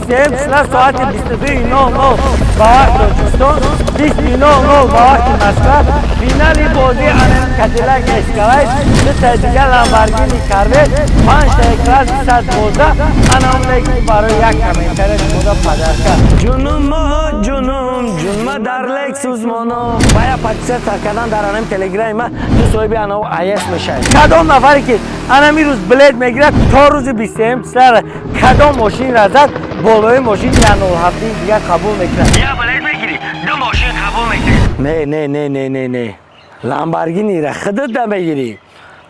23 числа соати 22:00 ба вақти Тоҷикистон, 20:00 ба вақти Москва, финали бозии анам Кадиллак Эскалайд, дутаи дига Ламборгини Корвет, панҷтаи класс 112. Анам леки барои як комментария шумода подарка. Ҷунумо, ҷунум, ҷунма дар Лексус моно. Ва я подписаться кардан дар анам Телеграми ма, ту соҳиби анав АС мешавӣ. Кадом нафаре ки анами рӯз билет мегирад, то рӯзи 23 числара кадом мошинра зад, болои мошин я 07 дигар қабул мекунад. Я билет мегирӣ, ду мошин қабул мекунӣ. Не, не, не, не, не, не, Ламборгинира худат да мегирӣ.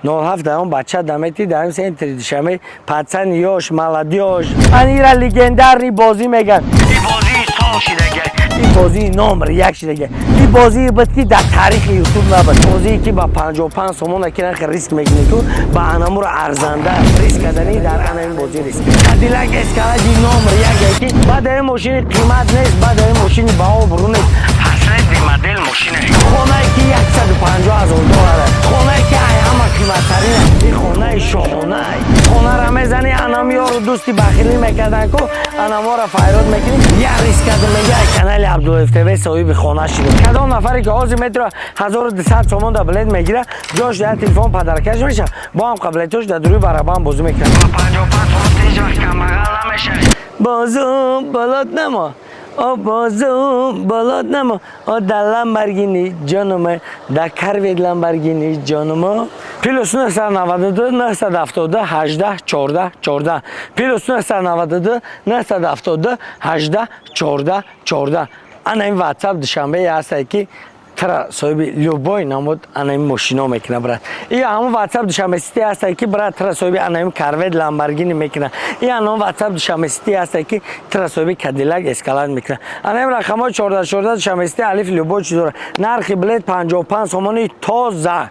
07 даён бача дамети даён центри Душанбе. Пацан, ёш, молодёжь, анира легендарный бозӣ меган. И бозии сол шидага, и бозии номер як шидага, и бозии буд, ки дар таърихи Ютуб набуд. Бозие ки ба 55 сомона ки нахи риск мекунӣ, ту ба анамуро арзанда риск кардани дар ана ин бозӣ риск. Кадиллак Эскалади номер як, ки баъд ин мошини қимат нест, баъд ин мошини баобрӯ нест, последний модель мошина. Хонае ки 150 ҳазор доллар, хонае ки ай ҳама қиматтарин, ин хонаи шоҳонай. Хонара мезанӣ, анам ёру дӯсти бахилӣ мекардан ку, анаморо файрод мекунӣ. Я риск кардам, мега, ай канали Абдуллоев ТВ соҳиби хона шидем. Кадом нафаре ки ҳозир метро 1200 сомон да билет мегира, ҷош дар телефон подаркаш меша, бо ҳам қаблетош дар дуруи барабан бозӣ мекунад. 55 сомон ҳеҷ вақт камбағал намешавӣ. Бозу болот намо, о бозу болот намо, о да Ламборгини ҷонума, да Корвет Ламборгини ҷонумо. +992 972 18 14 14, +992 972 18 14 14. Ана ин Ватсап Душанбе ҳастае, ки тра соҳиби любой намуд ана ин мошино мекуна, брат. И ҳамон Ватсап Душанбе Сити ҳастае, ки, брат, тра соҳиби ана ин Корвет, Ламборгини мекуна. И ҳамон Ватсап Душанбе Сити ҳастае, ки тра соҳиби Кадиллак Эскалад мекуна. Ана ин рақамҳои 14 14 Душанбе Сити алиф любой чиз дора. Нархи билет 55 сомони тоза,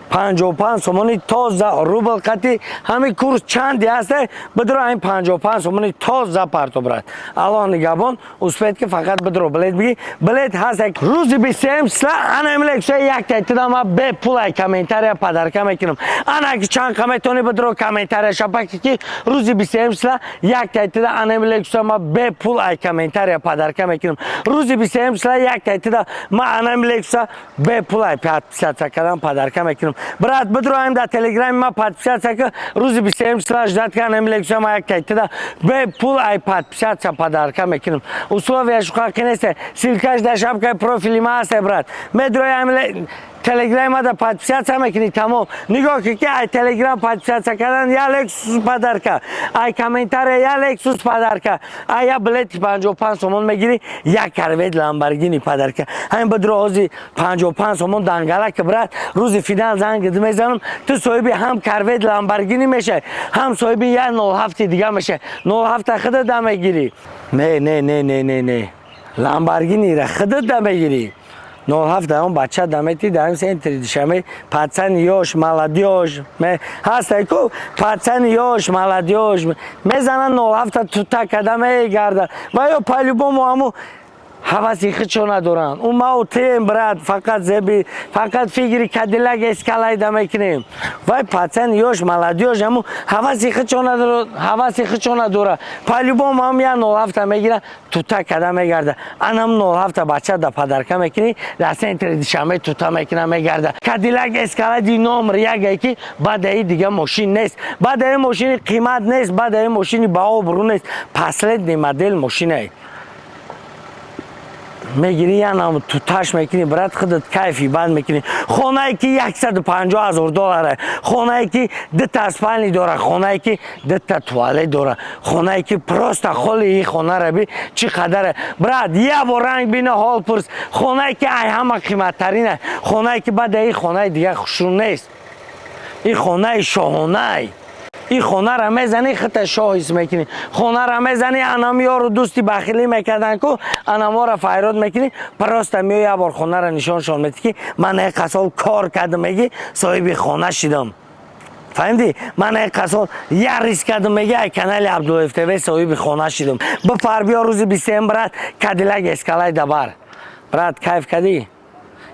55 сомони тоза. Рубл қати ҳамин курс чанди ҳаста, бидро ҳамин 55 сомони тоза парто, брат. Аллоҳ нигабон. Успеть ки, фақат бидро билет биги, билет ҳаст. Рӯзи 23 числа ана ин Лексуса як тайтида ма бепул ай комментария подарка мекунам. Ана ки чанд қа метавонӣ, бидро комментария шапаки, ки рӯзи 23 числа як тайтида ана ин Лексуса ма бепул ай комментария подарка мекунам. Рӯзи 23 числа як тайтида ма ана ин Лексуса бепул ай подписаться кардан подарка мекунам. Брат, бидроем дар Телеграми ма подписаться ки, рӯзи 23 числа ждать кардам, Лексуса ма як тайтида бепул ай подписаться подарка мекунам. Условияш ҳаққи нест, ссылкаш дар шапкаи профили ма ҳаст, брат. Медроем Телеграм ма да подписаться мекунӣ, тамом. Нигоҳ ки, ай Телеграм подписаться кардан я Лексус подарка, ай комментария я Лексус подарка, ай я билети 55 сомон мегирӣ, як Корвет, Ламборгини подарка. Ҳамин бидро ҳози 55 сомон дангала ки, брат. Рӯзи финал занг мезанам, ту соҳиби ҳам Корвет, Ламборгини мешавӣ, ҳам соҳиби я 07 дига мешавӣ. 07 худат да мегирӣ. Не, не, не, не, не, не, Ламборгинира худат да мегирӣ. 07 даён бача дамети даён центри Душанбе. Пацан, ёш, молодёжь ҳастай ку, пацан, ёш, молодёжь мезананд, 07 тута када мегарда ва ё по-любому ҳаму ҳаваси худшо надоранд. Ӯ ма тем, брат, фақат зеби, фақат фигри Кадиллак Эскалайда мекунем. Вай пацан, ёш, молодёжь ҳаму ҳаваси худшо надора, ҳаваси худшо надора. По-любому ҳам я 07 мегира, тута када мегарда. Анам 07 бача да подарка мекунӣ, дар центри Душанбе тута мекуна, мегарда. Кадиллак Эскалади номер як, ки баъдаи дига мошин нест, баъдаи мошини қимат нест, баъдаи мошини баобрӯ нест, последний модель мошинае. Мегирӣ, янам туташ мекунӣ, брат, худат кайфи банд мекунӣ. Хонае ки 150 ҳазор доллара, хонае ки дута спальни дора, хонае ки дута туалет дора, хонае ки просто холи и хонара би чӣ қадаре, брат, як бор ранг бина, ҳол пурс. Хонае ки ай ҳама қиматтарина, хонае ки баъд и хонаи дига хушрӯ нест, и хонаи шоҳонай. И хонара мезанӣ, хита шоҳ ҳис мекунӣ. Хонара мезанӣ, анам ёру дӯсти бахилӣ мекардан ку, анамора файрод мекунӣ. Просто мео, як бор хонара нишоншон метӣ, ки ман еқа сол кор кардам, меги, соҳиби хона шидам. Фаҳмидӣ? Ман еқа сол як риск кардам, меги, ай канали Абдуллоев ТВ соҳиби хона шидам. Бипар, биё рӯзи 23, брат, Кадилак Эскалай дабар. Брат, кайф кардӣ?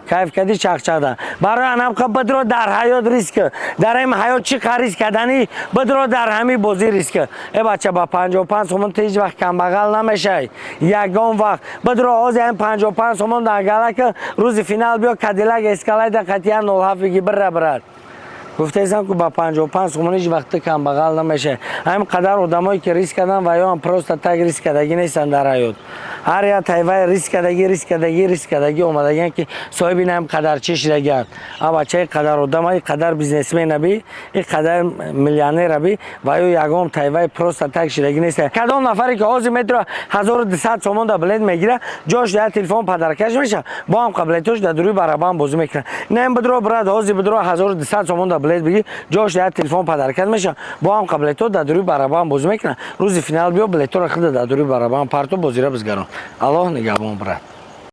Кайф кардӣ чақчақда. Барои анамқа бидро дар ҳаёт риск. Дар ин ҳаёт чӣ қа риск карданӣ, бидро дар ҳамин бозӣ риск. Э бача, ба 55 сомон ту ҳеҷ вақт камбағал намешавӣ. Ягон вақт. Бидро ҳозир ҳамин 55 сомон дар галака, рӯзи финал биё, Кадиллак Эскалейда қатъиян 07 бигӣ, бира, брат. Гуфтаистам, ки ба 55 сомон ҳеҷ вақт ту камбағал намешавӣ. Ҳамин қадар одамое ки риск кардан, ва ёам просто так риск кардагӣ нестанд дар ҳаёт. Ҳар як тайвай риск кардагӣ, риск кардагӣ, риск кардагӣ омадагиан, ки соҳиби ин қадар чӣ шидагианд. А бача, қадар одама, қадар бизнесмена би, и қадар миллионера би, ва ё ягон тайвай просто так шидагӣ нест. Кадом нафаре ки ҳозир метро 1200 сомон да билет мегира, ҷош як телефон подаркаш меша, бо ҳам қаблетош дар дуруи барабан бозӣ мекунад. Не, бидро, брат, ҳозир бидро, 1200 сомон да билет бигир, ҷош як телефон подаркаш меша, бо ҳам қаблето дар дуруи барабан бозӣ мекунад. Рӯзи финал биё, билетора худа дар дуруи барабан парто, бозира бизгарон. Аллоҳ нигаҳбон, брат.